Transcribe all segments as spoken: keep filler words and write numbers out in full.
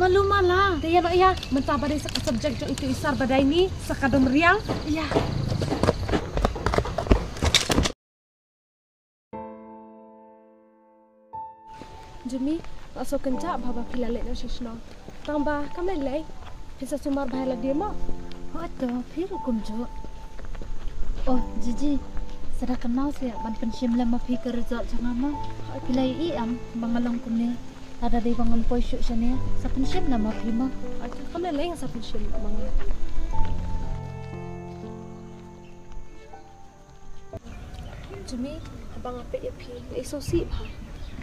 Malu mala. Te ïa noh ïa, mynta ba dei sa ka subject jong itu i sar ba dei ni, sa ka dom riang. Ïa. Jimmy, nga sngewkynjah ba ba phi la leit noh sha shnong. Tang ba kam lei lei, phi sa sumar bha ïa lade mo. Hooid to, phi ruh kumjuh. Oh Jiji, sa da kynmaw seh ban pynshim lem ma phi ka result jong nga mo. Phi la ïohi em ba nga long kumne? Lada dei ba ngan poi shuh shane, sa pynshim lem ma phi mo. Hooid to, kam lei lei, nga sa pynshim lem ma nga. Jimmy, haba nga peit ïa phi, nga isynei bha.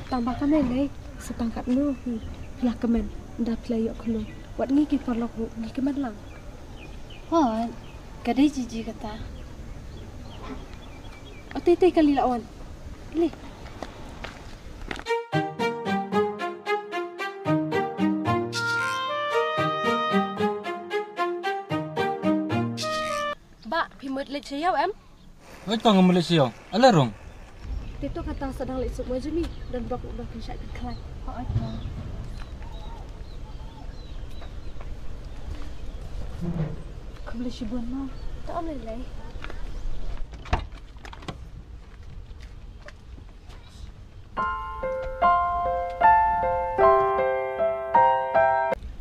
Tang ba kam lei lei, sa tang katno hi phi la kmen, ynda phi la ïoh khlur. Wat ngi ki paralok ruh ngi kmen lang. Hooid, ka dei Jiji kata. O tei tei, kali la wan. Kali. Bah, phi mut leit sha ïew em? Hooid to, nga mut leit sha ïew. Ale rung. Te to kata sa dang leit suk mo Jimmy, don bok bok phin shait phin khlaiñ. Hooid to. Khublei shibun mo. To ym lei lei.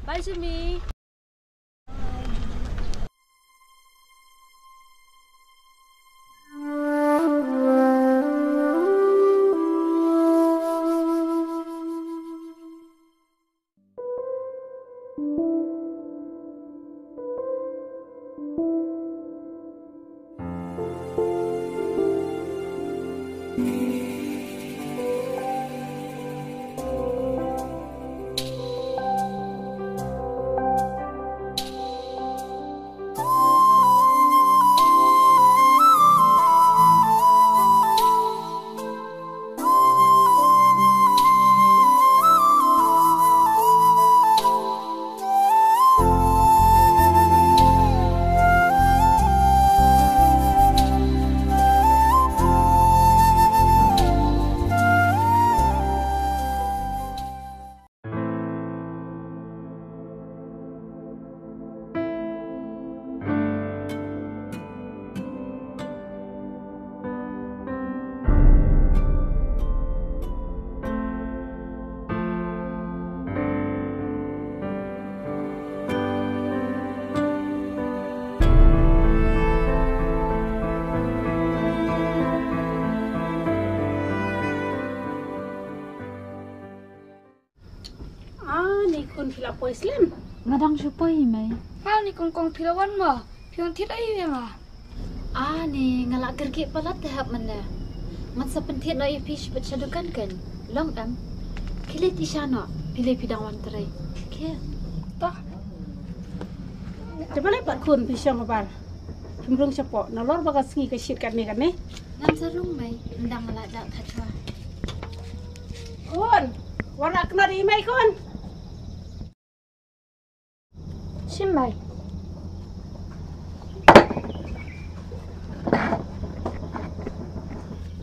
Bye Jimmy. Ani khun, phi la poi slem? Nga dang shu poi, mei. Ani kong kong, phi la wan mo? Phi wan thied ei ïa nga? Ani nga la kyrkieh palat te hap mynne. Ngan sa pynthied noh ïa phi shibit sha dukan kein. Long em? Khie leit sha noh. Phi leit, phi dang wan trei. Khie. To. Te balei pat khun phi shong habar? Phim rung shapoh, nalor ba ka sngi ka shit katne katne. Ngan sa rung mei, ynda nga la jah thait shuwa. Khun, wat la kynnoh ïa i mei khun. Shim mei.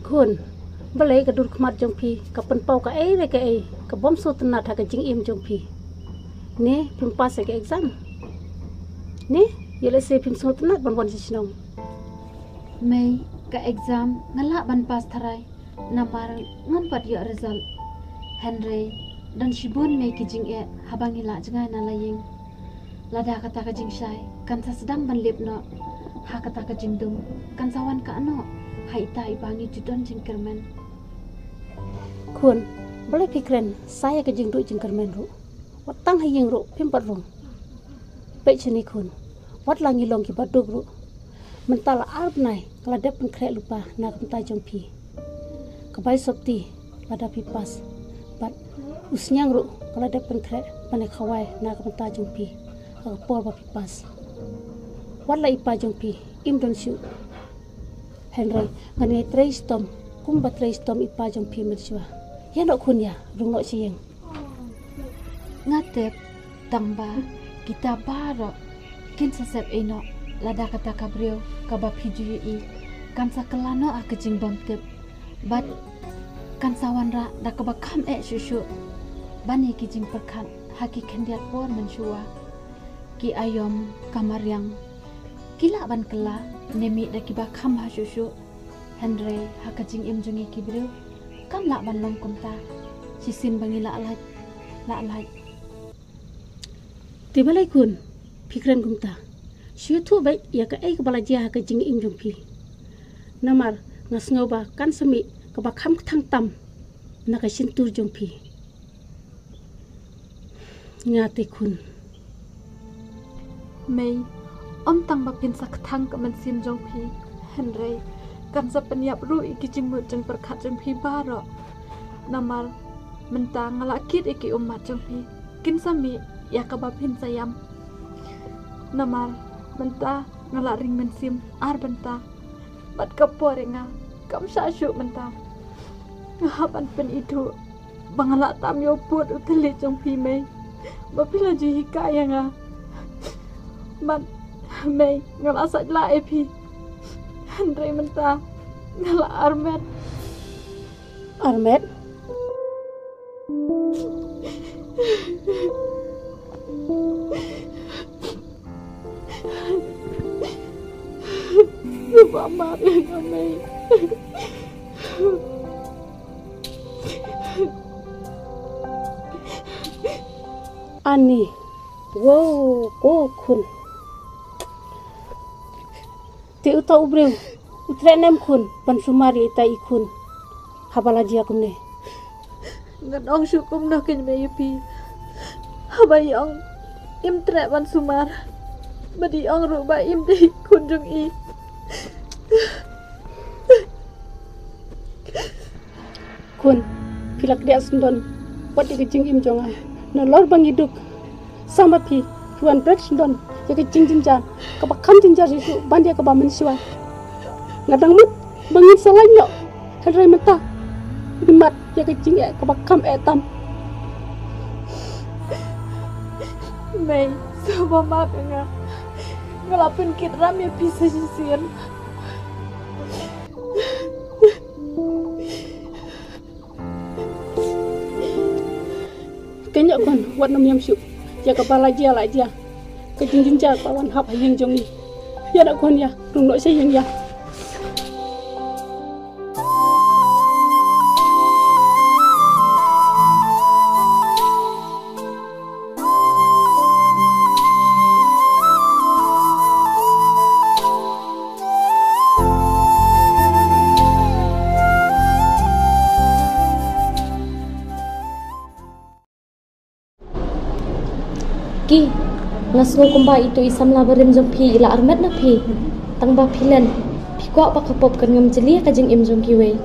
Khun, balei ka dur khmat jong phi ka pynpaw kaei re kaei ka bym sngewtynnat ha ka jingim jong phi? Ne phim pass ïa ka exam? Ne ïoh lehse phim sngewtynnat ban wan sha shnong? Mei, ka exam nga lah ban pass tharai, namar ngam pat ïoh result. Hynrei don shibun mei ki jingeh haba ngi lah jngai na la ïing. Lada kata ka jingshai kan sa sdang ban lip noh, ha kata ka jingdum kan sa wan kano ha ita iba ngi ju don jingkyrmen? Khun, balei phi kren sa ïa ka jingduh jingkyrmen ruh? Wat tang ha ïing ruh phim pat rung. Peit shane khun, wat la ngi long kiba duk ruh, mynta la ar bnai nga la dep pynkhreh lypa na ka bynta jong phi. Ka bai sopti lada phi pass, bad u sniang ruh nga la dep pynkhreh ban ïa khawai na ka bynta jong phi ha ka por ba phi pass. Wat la i pa jong phi im don shuh, hynrei ngan ïai trei shitom kumba trei shitom i pa jong phi mynshuwa. Ïa noh khun ïa, rung noh sha ïing. Nga tip tang ba kita baroh kin sa sep ei noh lada kata ka briew kaba phi ju ïohi kan sa kylla noh ha ka jingbymtip, bad kan sa wanrah da kaba kham eh shuh shuh ban ïa ki jingpyrkhat Ha ki khyndiat por mynshuwa, ki aïom ka mariang ki lah ban kylla ne mih da kiba kham bha shuh shuh. Hynrei ha ka jingim jong ngi ki briew kam lah ban long kumta. Shisien ba ngi lah lait, lah lait. Te balei khun, phi kren kumta? Shu ïathuh beit ïa kaei kaba la jia ha ka jingim jong phi. Namar nga sngew ba kan sa mih kaba kham kthang tam na ka shyntur jong phi. Nga te khun. Mei, ym tang ba phin sa kthang ka mynsiem jong phi, hynrei kan sa pynïap ruh ïa ki jingmut jingpyrkhat jong phi baroh. Namar mynta nga la kit ïa ki ummat jong phi, kin sa mih ïa kaba phin sa ïam. Namar mynta nga la ring mynsiem ar bynta, bad ka por ïa nga kam shah shuh mynta. Nga hap ban pynithuh ba nga la tam ïa u pud u thylliej jong phi, Mei, ba phi la ju hikai ïa nga. Bad Mei, nga la sait lah ïa phi, hynrei mynta nga la armet. Armet? Ba map ïa nga, Mei. Ani, wow, ko khun. Te uta u briew u treh ne em khun ban sumar ïa ita i khun haba la jia kumne? Ngan ong shuh kumno kein Mei ïa phi, haba i ong im treh ban sumar, bad i ong ruh ba im dei khun jong i. Khun, phi la kdiah syndon wat ïa ka jingim jong nga. Nalor ba ngi duk, sa ma phi, phi wan bret syndon ïa ka jingjynjar kaba kham jynjar shuh shuh ban ïa kaba mynshuwa. Nga dang mut ba ngin sa lait noh, hynrei mynta ngi mad ïa ka jingeh kaba kham eh tam. Mei, sngewbha map ïa nga. Nga la pynkit ram ïa phi sa shisien. Kynjoh khun, wat nym ïam shuh ïa kaba la jia la jia. Ka jingjynjar ba wan hap ha ïing jong ngi. Ïa na khun ïa, rung noh sha ïing ïa. Ki, nga sngew kumba itu i samla barim jong phi i la armet na phi. Tang ba phi len, phi kwah ba ka pop kan ngam jylliew ka jingim jong kiwei.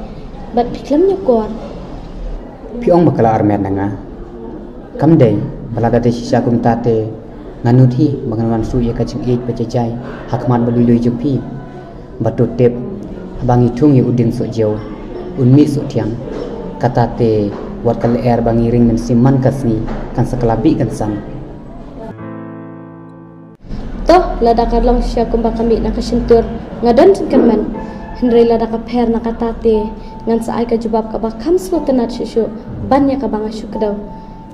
Bad phi khlem ñiewkor. Phi ong ba ka la armet na nga. Kam dei, ba lada dei shisha kumta te, nga nud hi ba ngan wan shu ïa ka jingïeit ba jai jai ha khmat ba lui lui jong phi. Bad to tip, haba ngi thung ïa u dieng soh jew, un mih soh thiang. Kata te, wat ka lyer ba ngi ring mynsiem man ka sngi kan sa kylla bih kan san. To, lada ka long shisha kumba ka mih na ka shyntur, nga don jingkyrmen. Hynrei lada ka pher na kata te, ngan sa ai ka jubab kaba kham sngewtynnat shuh shuh ban ïa kaba nga shu kdew.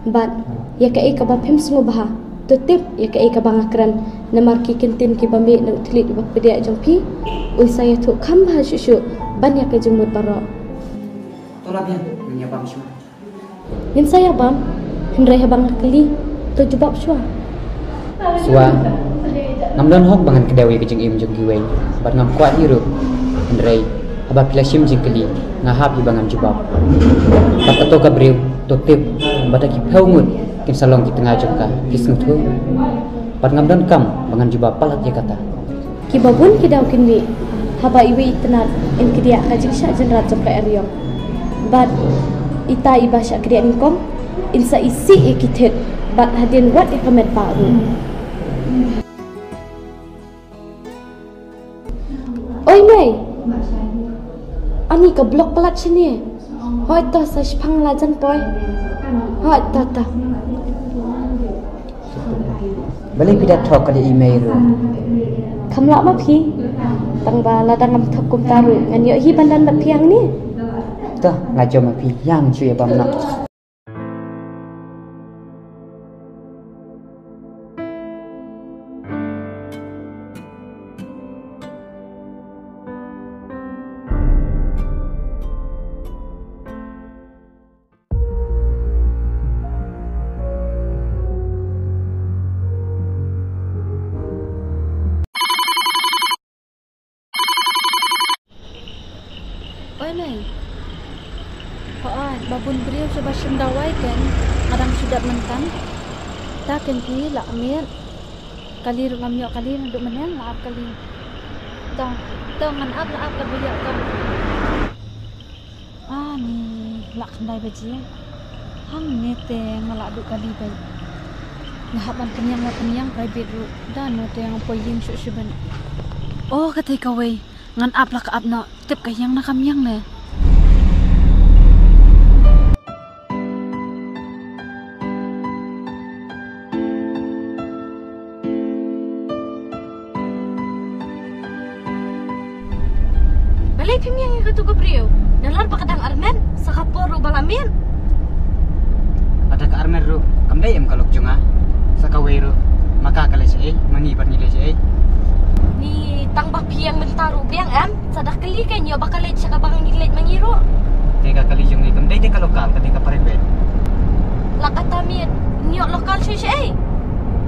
Bad ïa kaei kaba phim sngewbha, to tip ïa kaei kaba nga kren. Namar ki kyntien kiba mih na u thylliej uba pdiah jong phi, un sa ïathuh kham bha shuh shuh ban ïa ka jingmut baroh. To la biang, ngin ïa bam shuwa. Ngin sa ïa bam, hynrei haba nga kylli, to jubab shuwa. Shuwa, ngam don hok ba ngan kdew ïa ka jingim jong kiwei, bad ngam kwah hi ruh. Hynrei haba phi la shim jingkylli, nga hap hi ba ngan jubab. Bad kato ka briew, to tip ba da ki phew ngut kin sa long ki tnga jong ka, phi sngewthuh? Bad ngam don kam ba ngan jubab palat ïa kata. Kiba bun ki daw kin mih haba iwei i tnat in kdiah ka jingshah jynrat jong ka eriong. Bad ita iba shah kdiah nyngkong in sa isih ïa ki thied, bad hadien wat ïa ka met ba ruh. Oi Mei, ani ka block palat shane. Hoi to, sa shipang la jan poi. Hoi to to. Balei phi da thok ka dei i Mei ruh? Kham lah ma phi. Tang ba lada ngam thok kumta ruh ngan ïoh hi ban don bad phi hangne. To, la jom ma phi, ïa ngan shu ïa bam noh. Oi mei. Hooid, ba bun briew shuh ba shim dawai kan. Nga dang shu dep mynta. Ta kan phi lah miet. Kali ruh ngam ïoh kali, naduh mynne la ap kali. To, to ngan ap, la ap kali ïoh to. Ani, la khyndai baje. Hangne te nga la duh kali beit. Nga hap ban pynïeng, la pynïeng private ruh. Da no te nga poi ïing shuh shuh ban. Oh, katei kawei. Ngan ap la ka ap noh. Tip ka ïeng na kam ïeng ne. Balei phim ïeng ïa katu ka briew? Nalor ba ka dang armet, sa ka por ruh ba la miet. Lada ka armet ruh, kam dei em ka lok jong nga. Sa kawei ruh, ma ka ka leit shaei, ma ngi pat ngi leit shaei. Ni tang ba phi ïeng mynta ruh biang em, sa da kylli kein ïoh ba ka leit sha kaba ngi leit ma ngi ruh. Te ka kali jong ngi kam dei te ka local, ka dei ka private. La kata miet, ngi ïoh local shuh shaei.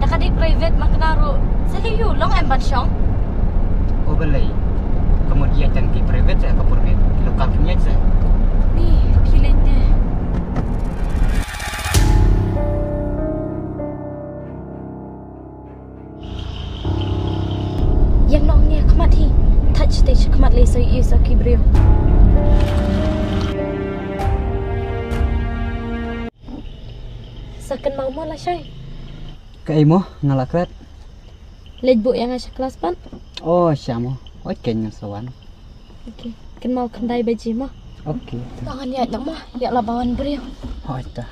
Da ka dei private ma kane ruh, sa lei ïoh long em ban shong. O balei, ka mut ïa tang ki private sa ka por miet, ki local ki miet sa. Ni, ki leit te. Ïeng noh ngi ha khmat hi. Thait shatei sha khmat lei sa ïohi sa ki briew. Sa kynmaw mo lashai. Kaei mo, nga la klet. Leit buh ïa nga sha klas pat. Oh, sha mo. Oi, kein nga sa wan. Okay. Kynmaw khyndai baje mo. Okay. To ngan ïaid noh mo. Ïa la ba wan briew. Hooid ta.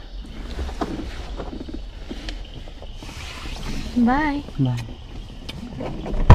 Bye. Bye.